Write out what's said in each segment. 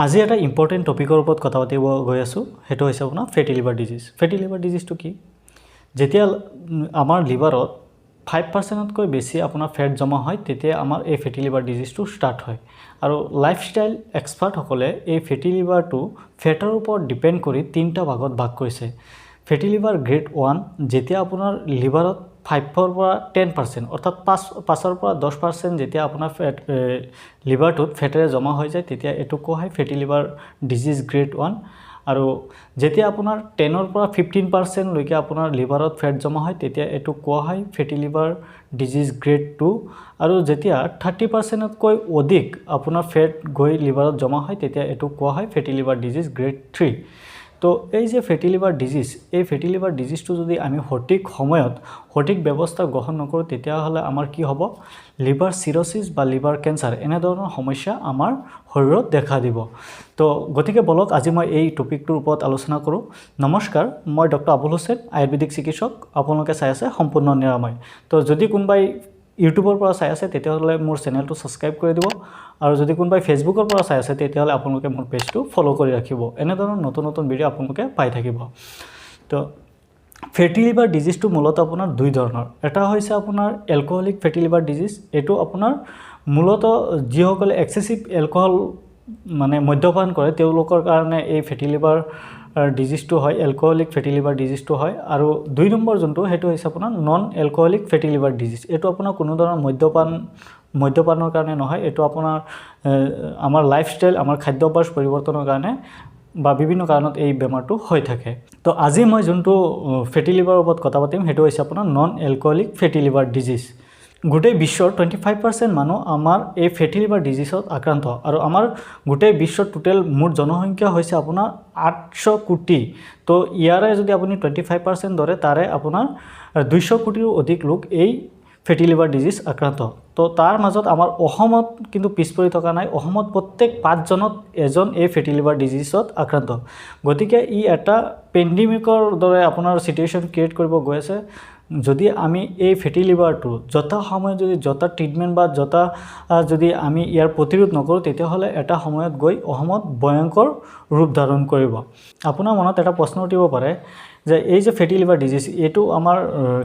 আজি এটা ইম্পৰ্টেণ্ট টপিকৰ ওপৰত কথা পাতিব গৈ আছোঁ। সেইটো হৈছে আপোনাৰ ফেটি লিভাৰ ডিজিজ। ফেটি লিভাৰ ডিজিজটো কি? যেতিয়া আমাৰ লিভাৰত 5%তকৈ বেছি আপোনাৰ ফেট জমা হয়, তেতিয়া আমাৰ এই ফেটি লিভাৰ ডিজিজটো ষ্টাৰ্ট হয়। আৰু লাইফষ্টাইল এক্সপাৰ্টসকলে এই ফেটি লিভাৰটো ফেটৰ ওপৰত ডিপেণ্ড কৰি তিনিটা ভাগত ভাগ কৰিছে। ফেটি লিভাৰ গ্ৰেড 1, যেতিয়া আপোনাৰ লিভাৰত 5ৰ পৰা 10%, অৰ্থাৎ 5ৰ পৰা 10% যেতিয়া আপোনাৰ ফেট লিভাৰটোত ফেটেৰে জমা হৈ যায়, তেতিয়া এইটো কোৱা হয় ফেটি লিভাৰ ডিজিজ গ্ৰেড 1। আৰু যেতিয়া আপোনাৰ 10ৰ পৰা 15%লৈকে আপোনাৰ লিভাৰত ফেট জমা হয়, তেতিয়া এইটো কোৱা হয় ফেটি লিভাৰ ডিজিজ গ্ৰেড 2। আৰু যেতিয়া 30%তকৈ অধিক আপোনাৰ ফেট গৈ লিভাৰত জমা হয়, তেতিয়া এইটো কোৱা হয় ফেটি লিভাৰ ডিজিজ গ্ৰেড 3। তো এই যে ফেটি লিভাৰ ডিজিজ, এই ফেটি লিভাৰ ডিজিজটো যদি আমি সঠিক সময়ত সঠিক ব্যৱস্থা গ্ৰহণ নকৰোঁ, তেতিয়াহ'লে আমাৰ কি হ'ব? লিভাৰ চিৰ'চিছ বা লিভাৰ কেঞ্চাৰ, এনেধৰণৰ সমস্যা আমাৰ শৰীৰত দেখা দিব। তো গতিকে বলক, আজি মই এই টপিকটোৰ ওপৰত আলোচনা কৰোঁ। নমস্কাৰ, মই ডক্টৰ আবুল হুছেইন, আয়ুৰ্বেদিক চিকিৎসক। আপোনালোকে চাই আছে সম্পূৰ্ণ নিৰাময়। তো যদি কোনোবাই ইউটিউবৰ পৰা চাই আছে, তেতিয়াহ'লে মোৰ চেনেলটো ছাবস্ক্ৰাইব কৰি দিব আৰু যদি কোনোবাই ফেচবুকৰ পৰা চাই আছে, তেতিয়াহ'লে আপোনালোকে মোৰ পেজটো ফ'ল' কৰি ৰাখিব। এনেধৰণৰ নতুন নতুন ভিডিঅ' আপোনালোকে পাই থাকিব। তো ফেটি লিভাৰ ডিজিজটো মূলতঃ আপোনাৰ দুই ধৰণৰ। এটা হৈছে আপোনাৰ এলকহলিক ফেটি লিভাৰ ডিজিজ। এইটো আপোনাৰ মূলতঃ যিসকলে এক্সেচিভ এলকহল মানে মদ্যপান কৰে, তেওঁলোকৰ কাৰণে এই ফেটি লিভাৰ ডিজিজটো হয়, এলকহলিক ফেটি লিভাৰ ডিজিজটো হয়। আৰু দুই নম্বৰ যোনটো, সেইটো হৈছে আপোনাৰ নন এলকহলিক ফেটি লিভাৰ ডিজিজ। এইটো আপোনাৰ কোনো ধৰণৰ মদ্যপানৰ কাৰণে নহয়। এইটো আপোনাৰ আমাৰ লাইফষ্টাইল, আমাৰ খাদ্যাভ্যাস পৰিৱৰ্তনৰ কাৰণে বা বিভিন্ন কাৰণত এই বেমাৰটো হৈ থাকে। তো আজি মই যোনটো ফেটি লিভাৰৰ ওপৰত কথা পাতিম, সেইটো হৈছে আপোনাৰ নন এলকহলিক ফেটি লিভাৰ ডিজিজ। গোটেই বিশ্বৰ 25% মানুহ আমাৰ এই ফেটি লিভাৰ ডিজিজত আক্ৰান্ত আৰু আমাৰ গোটেই বিশ্বৰ টোটেল মুঠ জনসংখ্যা হৈছে আপোনাৰ 800 কোটি। তো ইয়াৰে যদি আপুনি 25% ধৰে, তাৰে আপোনাৰ 200 কোটিৰো অধিক লোক এই ফেটি লিভাৰ ডিজিজ আক্ৰান্ত। তো তাৰ মাজত আমাৰ অসমত কিন্তু পিছ পৰি থকা নাই। অসমত প্ৰত্যেক পাঁচজনত এজন এই ফেটি লিভাৰ ডিজিজত আক্ৰান্ত। গতিকে ই এটা পেণ্ডেমিকৰ দৰে আপোনাৰ চিটুৱেশ্যন ক্ৰিয়েট কৰিব গৈ আছে। যদি আমি এই ফেটি লিভাৰটো যথা সময়ত যদি যথা ট্ৰিটমেণ্ট বা যথা যদি আমি ইয়াৰ প্ৰতিৰোধ নকৰোঁ, তেতিয়াহ'লে এটা সময়ত গৈ অসমত ভয়ংকৰ ৰূপ ধাৰণ কৰিব। আপোনাৰ মনত এটা প্ৰশ্ন উঠিব পাৰে যে এই যে ফেটি লিভাৰ ডিজিজ, এইটো আমাৰ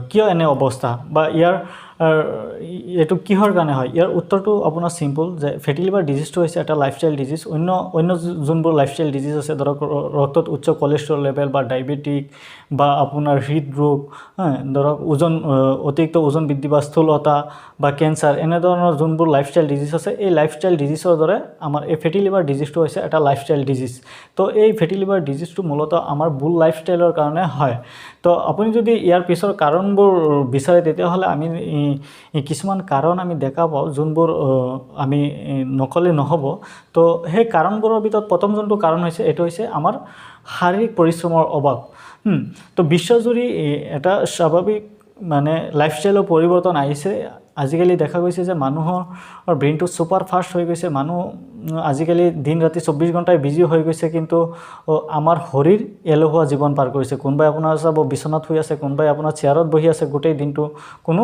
কিয় এনে অৱস্থা বা ইয়াৰ এইটো কিহৰ কাৰণে হয়? ইয়াৰ উত্তৰটো আপোনাৰ চিম্পল যে ফেটি লিভাৰ ডিজিজটো হৈছে এটা লাইফষ্টাইল ডিজিজ। অন্য অন্য যোনবোৰ লাইফষ্টাইল ডিজিজ আছে, ধৰক ৰক্তত উচ্চ কলেষ্ট্ৰল লেভেল বা ডায়েবেটিক বা আপোনাৰ হৃদৰোগ, ধৰক ওজন অতিৰিক্ত ওজন বৃদ্ধি বা স্থূলতা বা কেঞ্চাৰ, এনেধৰণৰ যোনবোৰ লাইফষ্টাইল ডিজিজ আছে, এই লাইফষ্টাইল ডিজিজৰ দৰে আমাৰ এই ফেটি লিভাৰ ডিজিজটো হৈছে এটা লাইফষ্টাইল ডিজিজ। তো এই ফেটি লিভাৰ ডিজিজটো মূলতঃ আমাৰ ভুল লাইফষ্টাইলৰ কাৰণে হয়। তো আপুনি যদি ইয়াৰ পিছৰ কাৰণবোৰ বিচাৰে, তেতিয়াহ'লে আমি কিছুমান কাৰণ আমি দেখা পাওঁ, যোনবোৰ আমি নক'লে নহ'ব। তো সেই কাৰণবোৰৰ ভিতৰত প্ৰথম যোনটো কাৰণ হৈছে, এইটো হৈছে আমাৰ শাৰীৰিক পৰিশ্ৰমৰ অভাৱ। তো বিশ্বজুৰি এটা স্বাভাৱিক মানে লাইফষ্টাইলৰ পৰিৱৰ্তন আহিছে। আজিকালি দেখা গৈছে যে মানুহৰ ব্ৰেইনটো ছুপাৰ ফাষ্ট হৈ গৈছে। মানুহ আজিকালি দিন ৰাতি 24 ঘণ্টাই বিজি হৈ গৈছে, কিন্তু আমাৰ শৰীৰ এলেহুৱা জীৱন পাৰ কৰিছে। কোনোবাই আপোনাৰ চাব বিচনাত শুই আছে, কোনোবাই আপোনাৰ চেয়াৰত বহি আছে গোটেই দিনটো, কোনো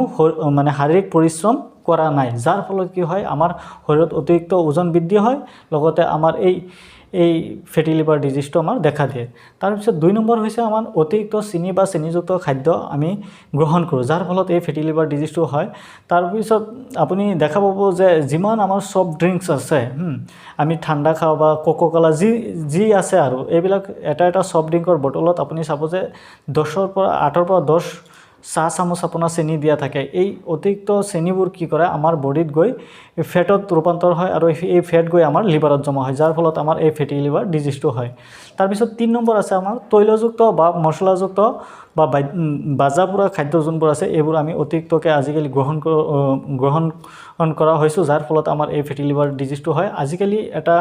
মানে শাৰীৰিক পৰিশ্ৰম কৰা নাই। যাৰ ফলত কি হয়? আমাৰ শৰীৰত অতিৰিক্ত ওজন বৃদ্ধি হয়, লগতে আমাৰ এই এই ফেটি লিভাৰ ডিজিজটো আমাৰ দেখা দিয়ে। তাৰপিছত দুই নম্বৰ হৈছে আমাৰ অতিৰিক্ত চেনি বা চেনিযুক্ত খাদ্য আমি গ্ৰহণ কৰোঁ, যাৰ ফলত এই ফেটি লিভাৰ ডিজিজটো হয়। তাৰপিছত আপুনি দেখা পাব যে যিমান আমাৰ ছফ্ট ড্ৰিংকছ আছে, আমি ঠাণ্ডা খাওঁ বা কোকা ক'লা, যি যি আছে আৰু এইবিলাক, এটা এটা ছফ্ট ড্ৰিংকৰ বটলত আপুনি চাব যে 10ৰ পৰা 8ৰ পৰা 10 চাহ চামুচ আপোনাৰ চেনি দিয়া থাকে। এই অতিৰিক্ত চেনিবোৰ কি কৰে? আমাৰ বডিত গৈ ফেটত ৰূপান্তৰ হয় আৰু এই ফেট গৈ আমাৰ লিভাৰত জমা হয়, যাৰ ফলত আমাৰ এই ফেটি লিভাৰ ডিজিজটো হয়। তাৰপিছত তিনি নম্বৰ আছে আমাৰ তৈলযুক্ত বা মছলাযুক্ত বা ভাজা পোৰা খাদ্য যোনবোৰ আছে, এইবোৰ আমি অতিৰিক্তকৈ আজিকালি গ্ৰহণ কৰা হৈছোঁ, যাৰ ফলত আমাৰ এই ফেটি লিভাৰ ডিজিজটো হয়। আজিকালি এটা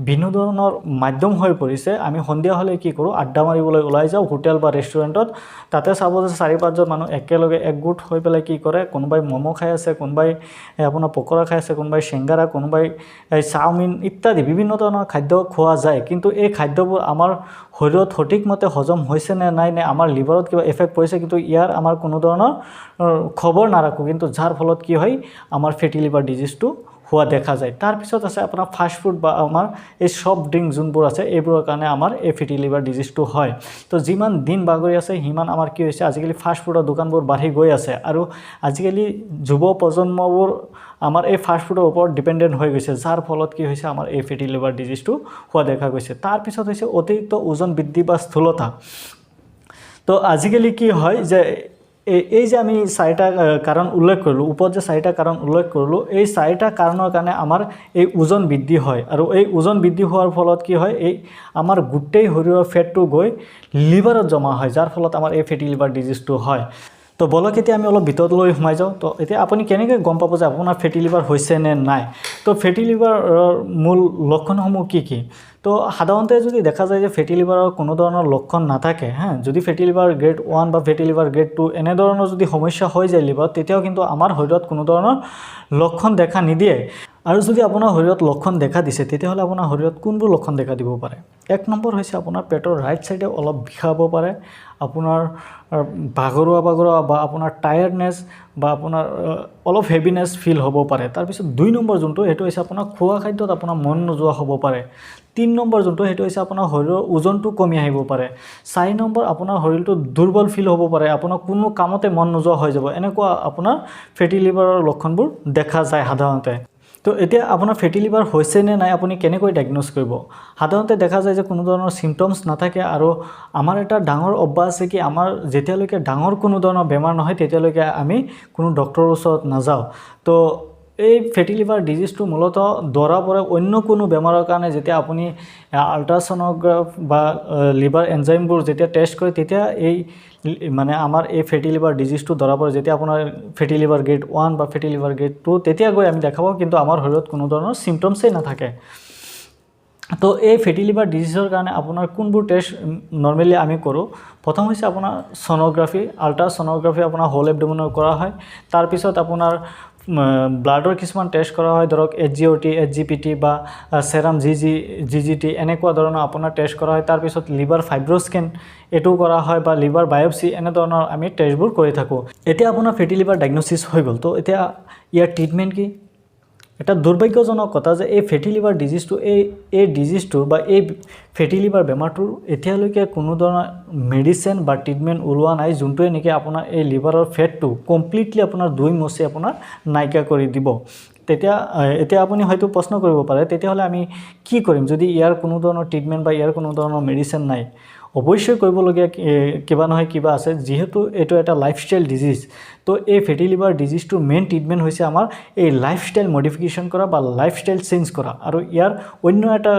বিনোদনৰ মাধ্যম হৈ পৰিছে। আমি সন্ধিয়া হ'লে কি কৰোঁ? আড্ডা মাৰিবলৈ ওলাই যাওঁ হোটেল বা ৰেষ্টুৰেণ্টত। তাতে চাব যে চাৰি পাঁচজন মানুহ একেলগে একগোট হৈ পেলাই কি কৰে? কোনোবাই ম'ম' খাই আছে, কোনোবাই আপোনাৰ পকৰা খাই আছে, কোনোবাই চিংগাৰা, কোনোবাই এই চাওমিন ইত্যাদি বিভিন্ন ধৰণৰ খাদ্য খোৱা যায়। কিন্তু এই খাদ্যবোৰ আমাৰ শৰীৰত সঠিকমতে হজম হৈছে নে নাই, নে আমাৰ লিভাৰত কিবা এফেক্ট পৰিছে, কিন্তু ইয়াৰ আমাৰ কোনো ধৰণৰ খবৰ নাৰাখোঁ। কিন্তু যাৰ ফলত কি হয়? আমাৰ ফেটি লিভাৰ ডিজিজটো হোৱাৰ হোৱা দেখা যায়। তাৰপিছত আছে আপোনাৰ ফাষ্ট ফুড বা আমাৰ এই ছফ্ট ড্ৰিংক যোনবোৰ আছে, এইবোৰৰ কাৰণে আমাৰ এই ফেটি লিভাৰ ডিজিজটো হয়। তো যিমান দিন বাগৰি আছে, সিমান আমাৰ কি হৈছে, আজিকালি ফাষ্ট ফুডৰ দোকানবোৰ বাঢ়ি গৈ আছে আৰু আজিকালি যুৱ প্ৰজন্মবোৰ আমাৰ এই ফাষ্ট ফুডৰ ওপৰত ডিপেণ্ডেণ্ট হৈ গৈছে, যাৰ ফলত কি হৈছে, আমাৰ এই ফেটি লিভাৰ ডিজিজটো হোৱা দেখা গৈছে। তাৰপিছত হৈছে অতিৰিক্ত ওজন বৃদ্ধি বা স্থূলতা। তো আজিকালি কি হয় যে এই যে আমি চাৰিটা কাৰণ উল্লেখ কৰিলোঁ, ওপৰত যে চাৰিটা কাৰণ উল্লেখ কৰিলোঁ, এই চাৰিটা কাৰণৰ কাৰণে আমাৰ এই ওজন বৃদ্ধি হয়। আৰু এই ওজন বৃদ্ধি হোৱাৰ ফলত কি হয়, এই আমাৰ গোটেই শৰীৰৰ ফেটটো গৈ লিভাৰত জমা হয়, যাৰ ফলত আমাৰ এই ফেটি লিভাৰ ডিজিজটো হয়। তো বলক, এতিয়া আমি অলপ ভিতৰলৈ সোমাই যাওঁ। তো এতিয়া আপুনি কেনেকৈ গম পাব যে আপোনাৰ ফেটি লিভাৰ হৈছে নে নাই? তো ফেটি লিভাৰৰ মূল লক্ষণসমূহ কি কি? তো সাধাৰণতে যদি দেখা যায় যে ফেটি লিভাৰৰ কোনো ধৰণৰ লক্ষণ নাথাকে, যদি ফেটি লিভাৰ গ্ৰেড 1 বা ফেটি লিভাৰ গ্ৰেড 2 এনেধৰণৰ যদি সমস্যা হৈ যায় লিভাৰত, তেতিয়াও কিন্তু আমাৰ শৰীৰত কোনো ধৰণৰ লক্ষণ দেখা নিদিয়ে। আৰু যদি আপোনাৰ শৰীৰত লক্ষণ দেখা দিছে, তেতিয়াহ'লে আপোনাৰ শৰীৰত কোনবোৰ লক্ষণ দেখা দিব পাৰে? 1 নম্বৰ হৈছে আপোনাৰ পেটৰ ৰাইট ছাইডে অলপ বিষাব পাৰে, আপোনাৰ ভাগৰুৱা ভাগৰুৱা বা আপোনাৰ টায়াৰ্ডনেছ বা আপোনাৰ অলপ হেভিনেছ ফিল হ'ব পাৰে। তাৰপিছত 2 নম্বৰ যোনটো, সেইটো হৈছে আপোনাৰ খোৱা খাদ্যত আপোনাৰ মন নোযোৱা হ'ব পাৰে। 3 নম্বৰ যোনটো, সেইটো হৈছে আপোনাৰ শৰীৰৰ ওজনটো কমি আহিব পাৰে। 4 নম্বৰ, আপোনাৰ শৰীৰটো দুৰ্বল ফিল হ'ব পাৰে, আপোনাৰ কোনো কামতে মন নোযোৱা হৈ যাব। এনেকুৱা আপোনাৰ ফেটি লিভাৰৰ লক্ষণবোৰ দেখা যায় সাধাৰণতে। তো এতিয়া আপোনাৰ ফেটি লিভাৰ হৈছে নে নাই, আপুনি কেনেকৈ ডায়েগন'জ কৰিব? সাধাৰণতে দেখা যায় যে কোনো ধৰণৰ চিমটমছ নাথাকে। আৰু আমাৰ এটা ডাঙৰ অভ্যাস আছে কি, আমাৰ যেতিয়ালৈকে ডাঙৰ কোনো ধৰণৰ বেমাৰ নহয়, তেতিয়ালৈকে আমি কোনো ডক্টৰৰ ওচৰত নাযাওঁ। তো এই ফেটি লিভাৰ ডিজিজটো মূলতঃ ধৰা পৰে অন্য কোনো বেমাৰৰ কাৰণে। যেতিয়া আপুনি আল্ট্ৰাছন'গ্ৰাফ বা লিভাৰ এনজাইমবোৰ যেতিয়া টেষ্ট কৰে, তেতিয়া এই মানে আমাৰ এই ফেটি লিভাৰ ডিজিজটো ধৰা পৰে। যেতিয়া আপোনাৰ ফেটি লিভাৰ গ্ৰেড 1 বা ফেটি লিভাৰ গ্ৰেড 2, তেতিয়া গৈ আমি দেখাব, কিন্তু আমাৰ শৰীৰত কোনো ধৰণৰ চিমটমছেই নাথাকে। তো এই ফেটি লিভাৰ ডিজিজৰ কাৰণে আপোনাৰ কোনবোৰ টেষ্ট নৰ্মেলি আমি কৰোঁ? প্ৰথম হৈছে আপোনাৰ ছন'গ্ৰাফি, আল্ট্ৰা ছন'গ্ৰাফি আপোনাৰ হোল এবডোমেনৰ কৰা হয়। তাৰপিছত আপোনাৰ ব্লাডৰ কিছুমান টেষ্ট কৰা হয়, ধৰক H G O' T, H G P T বা চেৰাম জি জি টি, এনেকুৱা ধৰণৰ আপোনাৰ টেষ্ট কৰা হয়। তাৰপিছত লিভাৰ ফাইব্ৰস্কেন এইটোও কৰা হয় বা লিভাৰ বায়'পচি, এনেধৰণৰ আমি টেষ্টবোৰ কৰি থাকোঁ। এতিয়া আপোনাৰ ফেটি লিভাৰ ডায়েগন'চিছ হৈ গ'ল, তো এতিয়া ইয়াৰ ট্ৰিটমেণ্ট কি? এটা দুৰ্ভাগ্যজনক কথা যে এই ফেটি লিভাৰ ডিজিজটো, এই ডিজিজটোৰ বা এই ফেটি লিভাৰ বেমাৰটোৰ এতিয়ালৈকে কোনো ধৰণৰ মেডিচিন বা ট্ৰিটমেণ্ট ওলোৱা নাই, যোনটোৱে নেকি আপোনাৰ এই লিভাৰৰ ফেটটো কমপ্লিটলি আপোনাৰ ধুই মচি আপোনাৰ নাইকিয়া কৰি দিব। তেতিয়া এতিয়া আপুনি হয়তো প্ৰশ্ন কৰিব পাৰে, তেতিয়াহ'লে আমি কি কৰিম যদি ইয়াৰ কোনো ধৰণৰ ট্ৰিটমেণ্ট বা ইয়াৰ কোনো ধৰণৰ মেডিচিন নাই? অৱশ্যেই কৰিবলগীয়া কিবা নহয় কিবা আছে। যিহেতু এইটো এটা লাইফষ্টাইল ডিজিজ, তো এই ফেটি লিভাৰ ডিজিজটোৰ মেইন ট্ৰিটমেণ্ট হৈছে আমাৰ এই লাইফষ্টাইল মডিফিকেশ্যন কৰা বা লাইফষ্টাইল চেঞ্জ কৰা। আৰু ইয়াৰ অন্য এটা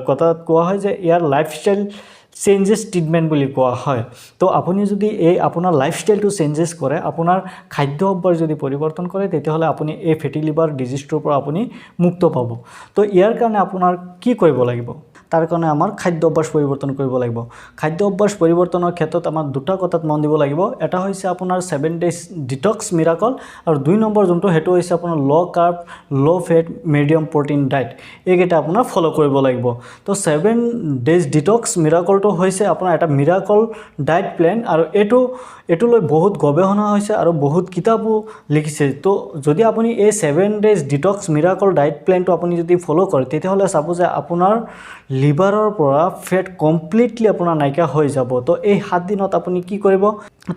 কথাত কোৱা হয় যে ইয়াৰ লাইফষ্টাইল চেঞ্জেছ ট্ৰিটমেণ্ট বুলি কোৱা হয়। তো আপুনি যদি এই আপোনাৰ লাইফষ্টাইলটো চেঞ্জেছ কৰে, আপোনাৰ খাদ্য অভ্যাস যদি পৰিৱৰ্তন কৰে, তেতিয়াহ'লে আপুনি এই ফেটি লিভাৰ ডিজিজটোৰ পৰা আপুনি মুক্ত পাব। তো ইয়াৰ কাৰণে আপোনাৰ কি কৰিব লাগিব? তাৰ কাৰণে আমাৰ খাদ্য অভ্যাস পৰিৱৰ্তন কৰিব লাগিব। খাদ্য অভ্যাস পৰিৱৰ্তনৰ ক্ষেত্ৰত আমাৰ দুটা কথাত মন দিব লাগিব। এটা হৈছে আপোনাৰ 7 ডেইজ ডিটক্স মিৰাকল আৰু 2 নম্বৰ যোনটো, সেইটো হৈছে আপোনাৰ low carb, low fat, medium protein diet। এইকেইটা আপোনাৰ ফ'ল' কৰিব লাগিব। তো 7 ডেইজ ডিটক্স মিৰাকলটো হৈছে আপোনাৰ এটা মিৰাকল ডায়েট প্লেন আৰু এইটো লৈ বহুত গৱেষণা হৈছে আৰু বহুত কিতাপো লিখিছে। তো যদি আপুনি এই 7 ডেইজ ডিটক্স মিৰাকল ডায়েট প্লেনটো আপুনি যদি ফ'ল' কৰে, তেতিয়াহ'লে চাব যে আপোনাৰ লিভাৰৰ পৰা ফেট কমপ্লিটলি আপোনাৰ নাইকিয়া হৈ যাব। তো এই 7 দিনত আপুনি কি কৰিব?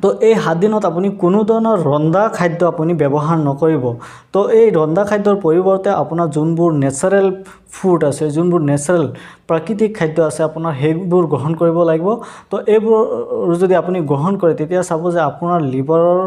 তো এই 7 দিনত আপুনি কোনো ধৰণৰ ৰন্ধা খাদ্য আপুনি ব্যৱহাৰ নকৰিব। তো এই ৰন্ধা খাদ্যৰ পৰিৱৰ্তে আপোনাৰ যোনবোৰ নেচাৰেল ফুড আছে, যোনবোৰ নেচাৰেল প্ৰাকৃতিক খাদ্য আছে আপোনাৰ, সেইবোৰ গ্ৰহণ কৰিব লাগিব। তো এইবোৰ যদি আপুনি গ্ৰহণ কৰে, তেতিয়া চাব যে আপোনাৰ লিভাৰৰ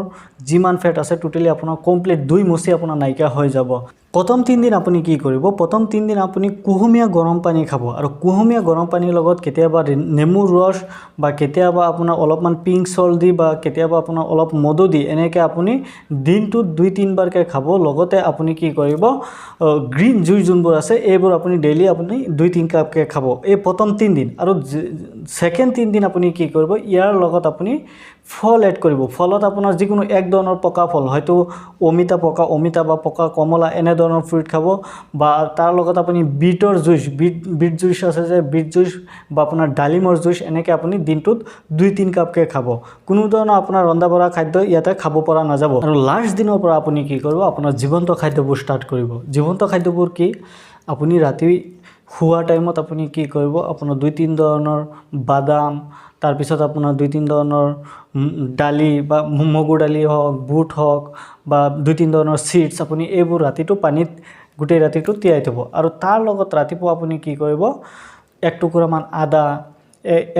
যিমান ফেট আছে, টোটেলি আপোনাৰ কমপ্লিট ধুই মচি আপোনাৰ নাইকিয়া হৈ যাব। প্ৰথম 3 দিন আপুনি কি কৰিব? প্ৰথম 3 দিন আপুনি কুহুমীয়া গৰম পানী খাব আৰু কুহুমীয়া গৰম পানীৰ লগত কেতিয়াবা নেমুৰ ৰস বা কেতিয়াবা আপোনাৰ অলপমান পিংক চল্ট দি বা কেতিয়াবা আপোনাৰ অলপ মধু দি, এনেকৈ আপুনি দিনটোত 2-3 বাৰকৈ খাব। লগতে আপুনি কি কৰিব, গ্ৰীণ জুইচ যোনবোৰ আছে, এইবোৰ এইবোৰ আপুনি ডেইলি আপুনি 2-3 কাপকৈ খাব এই প্ৰথম 3 দিন। আৰু ছেকেণ্ড 3 দিন আপুনি কি কৰিব? ইয়াৰ লগত আপুনি ফল এড কৰিব। ফলত আপোনাৰ যিকোনো এক ধৰণৰ পকা ফল, হয়তো অমিতা, পকা অমিতা বা পকা কমলা, এনেধৰণৰ ফ্ৰুইট খাব বা তাৰ লগত আপুনি বিটৰ জুইচ, বিট জুইচ আছে যে, বিট জুইচ বা আপোনাৰ ডালিমৰ জুইচ, এনেকৈ আপুনি দিনটোত 2-3 কাপকৈ খাব। কোনো ধৰণৰ আপোনাৰ ৰন্ধা বঢ়া খাদ্য ইয়াতে খাব পৰা নাযাব। আৰু লাষ্ট দিনৰ পৰা আপুনি কি কৰিব? আপোনাৰ জীৱন্ত খাদ্যবোৰ ষ্টাৰ্ট কৰিব। জীৱন্ত খাদ্যবোৰ কি? আপুনি ৰাতি শোৱা টাইমত আপুনি কি কৰিব? আপোনাৰ 2-3 ধৰণৰ বাদাম, তাৰপিছত আপোনাৰ 2-3 ধৰণৰ দালি বা মগুৰ দালি হওক, বুট হওক বা 2-3 ধৰণৰ চিডছ, আপুনি এইবোৰ ৰাতিটো পানীত গোটেই ৰাতিটো তিয়াই থ'ব। আৰু তাৰ লগত ৰাতিপুৱা আপুনি কি কৰিব? এক টুকুৰামান আদা,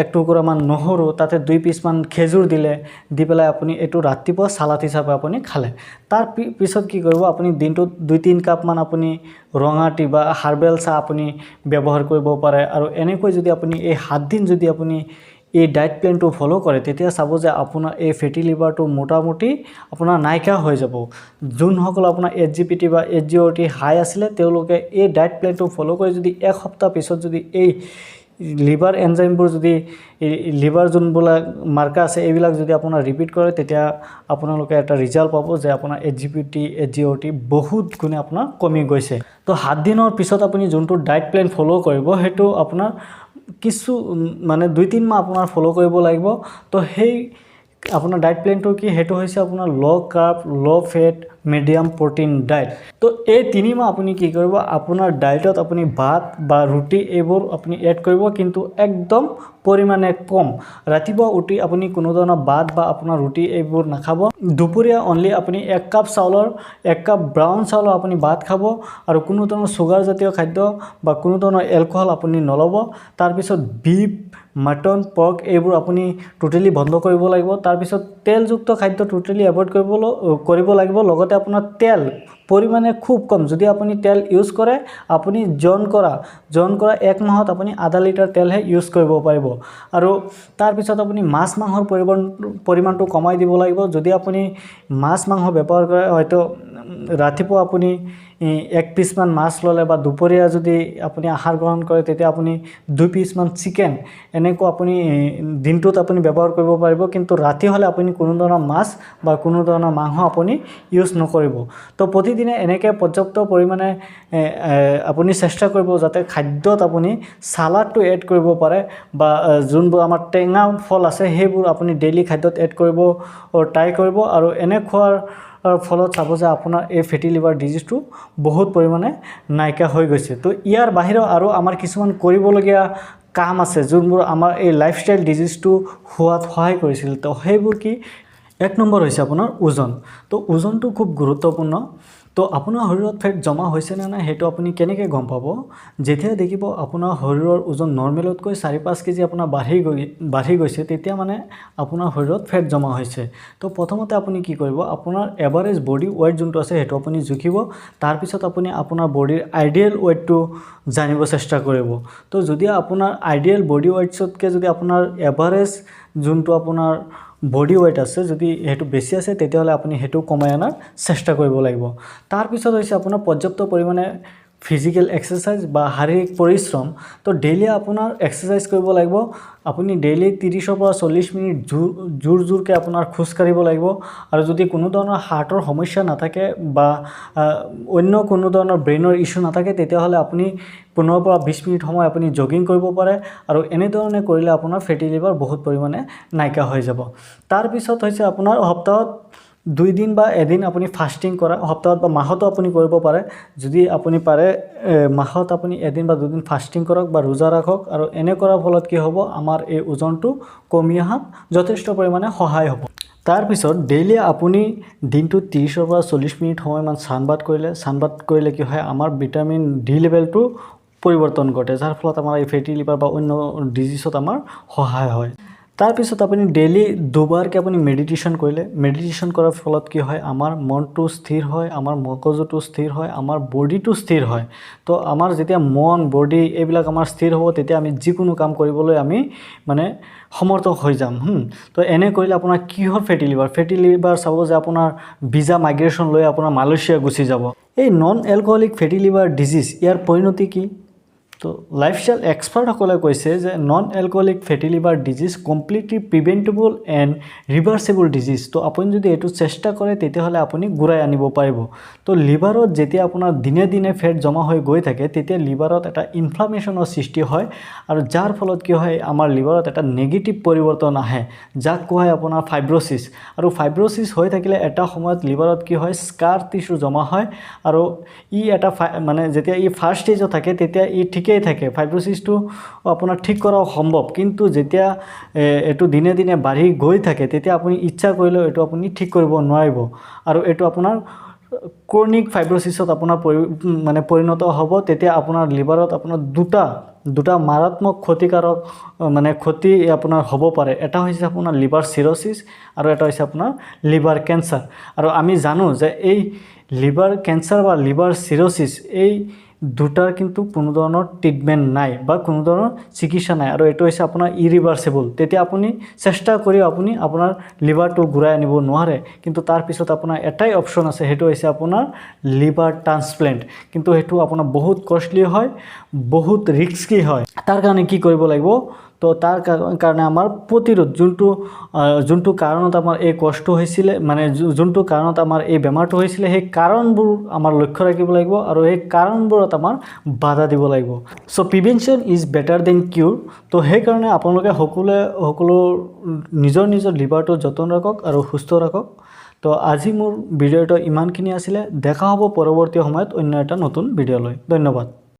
এক টুকুৰামান নহৰু, তাতে 2 পিচমান খেজুৰ দিলে, দি পেলাই আপুনি এইটো ৰাতিপুৱা চালাড হিচাপে আপুনি খালে। তাৰ পিছত কি কৰিব? আপুনি দিনটোত 2-3 কাপমান আপুনি ৰঙা টি বা হাৰ্বেল চাহ আপুনি ব্যৱহাৰ কৰিব পাৰে। আৰু এনেকৈ যদি আপুনি এই 7 দিন যদি আপুনি এই ডায়েট প্লেনটো ফ'ল' কৰে, তেতিয়া চাব যে আপোনাৰ এই ফেটি লিভাৰটো মোটামুটি আপোনাৰ নাইকিয়া হৈ যাব। যোনসকল আপোনাৰ এইচজিপিটি বা এইচজিঅ'টি হাই আছিলে, তেওঁলোকে এই ডায়েট প্লেনটো ফ'ল' কৰি যদি এক সপ্তাহ পিছত যদি এই লিভাৰ এনজাইমবোৰ, যদি লিভাৰ যোনবিলাক মাৰ্কাৰ আছে, এইবিলাক যদি আপোনাৰ ৰিপিট কৰে, তেতিয়া আপোনালোকে এটা ৰিজাল্ট পাব যে আপোনাৰ এইচজিপিটি, এইচজিঅ'টি বহুত গুণে আপোনাৰ কমি গৈছে। তো 7 দিনৰ পিছত আপুনি যোনটো ডায়েট প্লেন ফ'ল' কৰিব, সেইটো আপোনাৰ কিছু মানে 2-3 মাহ আপোনাৰ ফ'ল' কৰিব লাগিব। তো সেই আপোনাৰ ডায়েট প্লেনটো কি? সেইটো হৈছে আপোনাৰ low carb, low fat, medium protein diet। তো এই 3 মাহ আপুনি কি কৰিব? আপোনাৰ ডায়েটত আপুনি ভাত বা ৰুটি এইবোৰ আপুনি এড কৰিব, কিন্তু একদম পৰিমাণে কম। ৰাতিপুৱা উঠি আপুনি কোনো ধৰণৰ ভাত বা আপোনাৰ ৰুটি এইবোৰ নাখাব। দুপৰীয়া অনলি আপুনি এক কাপ চাউলৰ, এক কাপ ব্ৰাউন চাউলৰ আপুনি ভাত খাব আৰু কোনো ধৰণৰ চুগাৰ জাতীয় খাদ্য বা কোনো ধৰণৰ এলকহল আপুনি নল'ব। তাৰপিছত বিফ, মাটন, পৰ্ক এইবোৰ আপুনি টোটেলি বন্ধ কৰিব লাগিব। তাৰপিছত তেলযুক্ত খাদ্য টোটেলি এভইড কৰিব লাগিব। লগতে আপোনাৰ তেল পৰিমাণে খুব কম। যদি আপুনি তেল ইউজ কৰে, আপুনি জইন কৰা এক মাহত আপুনি আধা লিটাৰ তেলহে ইউজ কৰিব পাৰিব। আৰু তাৰপিছত আপুনি মাছ মাংসৰ পৰিমাণটো কমাই দিব লাগিব। যদি আপুনি মাছ মাংস ব্যৱহাৰ কৰে, হয়তো ৰাতিপুৱা আপুনি এক পিচমান মাছ ল'লে বা দুপৰীয়া যদি আপুনি আহাৰ গ্ৰহণ কৰে, তেতিয়া আপুনি 2 পিচমান চিকেন, এনেকুৱা আপুনি দিনটোত আপুনি ব্যৱহাৰ কৰিব পাৰিব। কিন্তু ৰাতি হ'লে আপুনি কোনো ধৰণৰ মাছ বা কোনো ধৰণৰ মাংস আপুনি ইউজ নকৰিব। তো প্ৰতিদিনে এনেকৈ পৰ্যাপ্ত পৰিমাণে আপুনি চেষ্টা কৰিব যাতে খাদ্যত আপুনি চালাডটো এড কৰিব পাৰে বা যোনবোৰ আমাৰ টেঙা ফল আছে, সেইবোৰ আপুনি ডেইলি খাদ্যত এড কৰিব ট্ৰাই কৰিব। আৰু এনে খোৱাৰ ফলত চাব যে আপোনাৰ এই ফেটি লিভাৰ ডিজিজটো বহুত পৰিমাণে নাইকিয়া হৈ গৈছে। তো ইয়াৰ বাহিৰেও আৰু আমাৰ কিছুমান কৰিবলগীয়া কাম আছে, যোনবোৰ আমাৰ এই লাইফষ্টাইল ডিজিজটো হোৱাত সহায় কৰিছিল। তো সেইবোৰ কি? এক নম্বৰ হৈছে আপোনাৰ ওজন। তো ওজনটো খুব গুৰুত্বপূৰ্ণ। তো আপোনাৰ শৰীৰত ফেট জমা হৈছে নে নাই, সেইটো আপুনি কেনেকৈ গম পাব? যেতিয়া দেখিব আপোনাৰ শৰীৰৰ ওজন নৰ্মেলতকৈ 4-5 কেজি আপোনাৰ বাঢ়ি গৈছে, তেতিয়া মানে আপোনাৰ শৰীৰত ফেট জমা হৈছে। তো প্ৰথমতে আপুনি কি কৰিব? আপোনাৰ এভাৰেজ বডি ৱেইট যোনটো আছে, সেইটো আপুনি জুখিব। তাৰপিছত আপুনি আপোনাৰ বডিৰ আইডিয়েল ৱেইটটো জানিব চেষ্টা কৰিব। তো যদি আপোনাৰ আইডিয়েল বডি ৱেইটছতকৈ যদি আপোনাৰ এভাৰেজ যোনটো আপোনাৰ বডি ৱেইট আছে, যদি সেইটো বেছি আছে, তেতিয়াহ'লে আপুনি সেইটো কমাই অনাৰ চেষ্টা কৰিব লাগিব। তাৰপিছত হৈছে আপোনাৰ পৰ্যাপ্ত পৰিমাণে ফিজিকেল এক্সাৰচাইজ বা শাৰীৰিক পৰিশ্ৰম। তো ডেইলি আপোনাৰ এক্সাৰচাইজ কৰিব লাগিব। আপুনি ডেইলি 30ৰ পৰা 40 মিনিট জোৰ জোৰ জোৰকৈ আপোনাৰ খোজকাঢ়িব লাগিব। আৰু যদি কোনো ধৰণৰ হাৰ্টৰ সমস্যা নাথাকে বা অন্য কোনো ধৰণৰ ব্ৰেইনৰ ইছ্যু নাথাকে, তেতিয়াহ'লে আপুনি 15ৰ পৰা 20 মিনিট সময় আপুনি জগিং কৰিব পাৰে। আৰু এনেধৰণে কৰিলে আপোনাৰ ফেটি লিভাৰ বহুত পৰিমাণে নাইকিয়া হৈ যাব। তাৰপিছত হৈছে আপোনাৰ সপ্তাহত 2 দিন বা এদিন আপুনি ফাষ্টিং কৰা। সপ্তাহত বা মাহতো আপুনি কৰিব পাৰে। যদি আপুনি পাৰে, মাহত আপুনি এদিন বা দুদিন ফাষ্টিং কৰক বা ৰোজা ৰাখক। আৰু এনে কৰাৰ ফলত কি হ'ব? আমাৰ এই ওজনটো কমি অহাত যথেষ্ট পৰিমাণে সহায় হ'ব। তাৰপিছত ডেইলি আপুনি দিনটোত 30ৰ পৰা 40 মিনিট সময়মান ছানবাথ কৰিলে, ছানবাথ কৰিলে কি হয়? আমাৰ ভিটামিন ডি লেভেলটো পৰিৱৰ্তন ঘটে, যাৰ ফলত আমাৰ এই ফেটি লিভাৰ বা অন্য ডিজিজত আমাৰ সহায় হয়। তাৰপিছত আপুনি ডেইলি দুবাৰকৈ আপুনি মেডিটেশ্যন কৰিলে, মেডিটেশ্যন কৰাৰ ফলত কি হয়? আমাৰ মনটো স্থিৰ হয়, আমাৰ মগজুটো স্থিৰ হয়, আমাৰ বডিটো স্থিৰ হয়। তো আমাৰ যেতিয়া মন, বডি এইবিলাক আমাৰ স্থিৰ হ'ব, তেতিয়া আমি যিকোনো কাম কৰিবলৈ আমি মানে সমৰ্থ হৈ যাম। তো এনে কৰিলে আপোনাৰ কিহৰ ফেটি লিভাৰ? ফেটি লিভাৰ চাব যে আপোনাৰ ভিজা মাইগ্ৰেশ্যন লৈ আপোনাৰ মালয়েছিয়া গুচি যাব। এই non alcoholic fatty liver disease, ইয়াৰ পৰিণতি কি? তো লাইফষ্টাইল এক্সপাৰ্টসকলে কৈছে যে non alcoholic fatty liver disease completely preventable and reversible disease। তো আপুনি যদি এইটো চেষ্টা কৰে, তেতিয়াহ'লে আপুনি ঘূৰাই আনিব পাৰিব। তো লিভাৰত যেতিয়া আপোনাৰ দিনে দিনে ফেট জমা হৈ গৈ থাকে, তেতিয়া লিভাৰত এটা ইনফ্লামেশ্যনৰ সৃষ্টি হয় আৰু যাৰ ফলত কি হয়, আমাৰ লিভাৰত এটা নেগেটিভ পৰিৱৰ্তন আহে, যাক কোৱা হয় আপোনাৰ ফাইব্ৰচিছ। আৰু ফাইব্ৰচিছ হৈ থাকিলে এটা সময়ত লিভাৰত কি হয়, স্কাৰ টিচু জমা হয়। আৰু ই এটা মানে যেতিয়া ই ফাৰ্ষ্ট ষ্টেজত থাকে, তেতিয়া ই ঠিকেই থাকে, ফাইব্ৰচিছটো আপোনাৰ ঠিক কৰাও সম্ভৱ। কিন্তু যেতিয়া এইটো দিনে দিনে বাঢ়ি গৈ থাকে, তেতিয়া আপুনি ইচ্ছা কৰিলেও এইটো আপুনি ঠিক কৰিব নোৱাৰিব আৰু এইটো আপোনাৰ ক্ৰনিক ফাইব্ৰচিছত আপোনাৰ মানে পৰিণত হ'ব। তেতিয়া আপোনাৰ লিভাৰত আপোনাৰ দুটা দুটা মাৰাত্মক ক্ষতিকাৰক মানে ক্ষতি আপোনাৰ হ'ব পাৰে। এটা হৈছে আপোনাৰ লিভাৰ চিৰ'চিছ আৰু এটা হৈছে আপোনাৰ লিভাৰ কেঞ্চাৰ। আৰু আমি জানো যে এই লিভাৰ কেঞ্চাৰ বা লিভাৰ চিৰ'চিছ, এই দুটাৰ কিন্তু কোনো ধৰণৰ ট্ৰিটমেণ্ট নাই বা কোনো ধৰণৰ চিকিৎসা নাই আৰু এইটো হৈছে আপোনাৰ ইৰিভাৰ্চিবল। তেতিয়া আপুনি চেষ্টা কৰিও আপুনি আপোনাৰ লিভাৰটো ঘূৰাই আনিব নোৱাৰে। কিন্তু তাৰপিছত আপোনাৰ এটাই অপশ্যন আছে, সেইটো হৈছে আপোনাৰ লিভাৰ ট্ৰান্সপ্লেণ্ট। কিন্তু সেইটো আপোনাৰ বহুত কষ্টলি হয়, বহুত ৰিস্কি হয়। তাৰ কাৰণে কি কৰিব লাগিব? তো তাৰ কাৰণে আমাৰ প্ৰতিৰোধ, যোনটো কাৰণত আমাৰ এই কষ্ট হৈছিলে, মানে যোনটো কাৰণত আমাৰ এই বেমাৰটো হৈছিলে, সেই কাৰণবোৰ আমাৰ লক্ষ্য ৰাখিব লাগিব আৰু সেই কাৰণবোৰত আমাৰ বাধা দিব লাগিব। So prevention is better than cure। তো সেইকাৰণে আপোনালোকে সকলোৱে সকলো নিজৰ নিজৰ লিভাৰটো যতন ৰাখক আৰু সুস্থ ৰাখক। তো আজি মোৰ ভিডিঅ'টো ইমানখিনি আছিলে। দেখা হ'ব পৰৱৰ্তী সময়ত অন্য এটা নতুন ভিডিঅ' লৈ। ধন্যবাদ।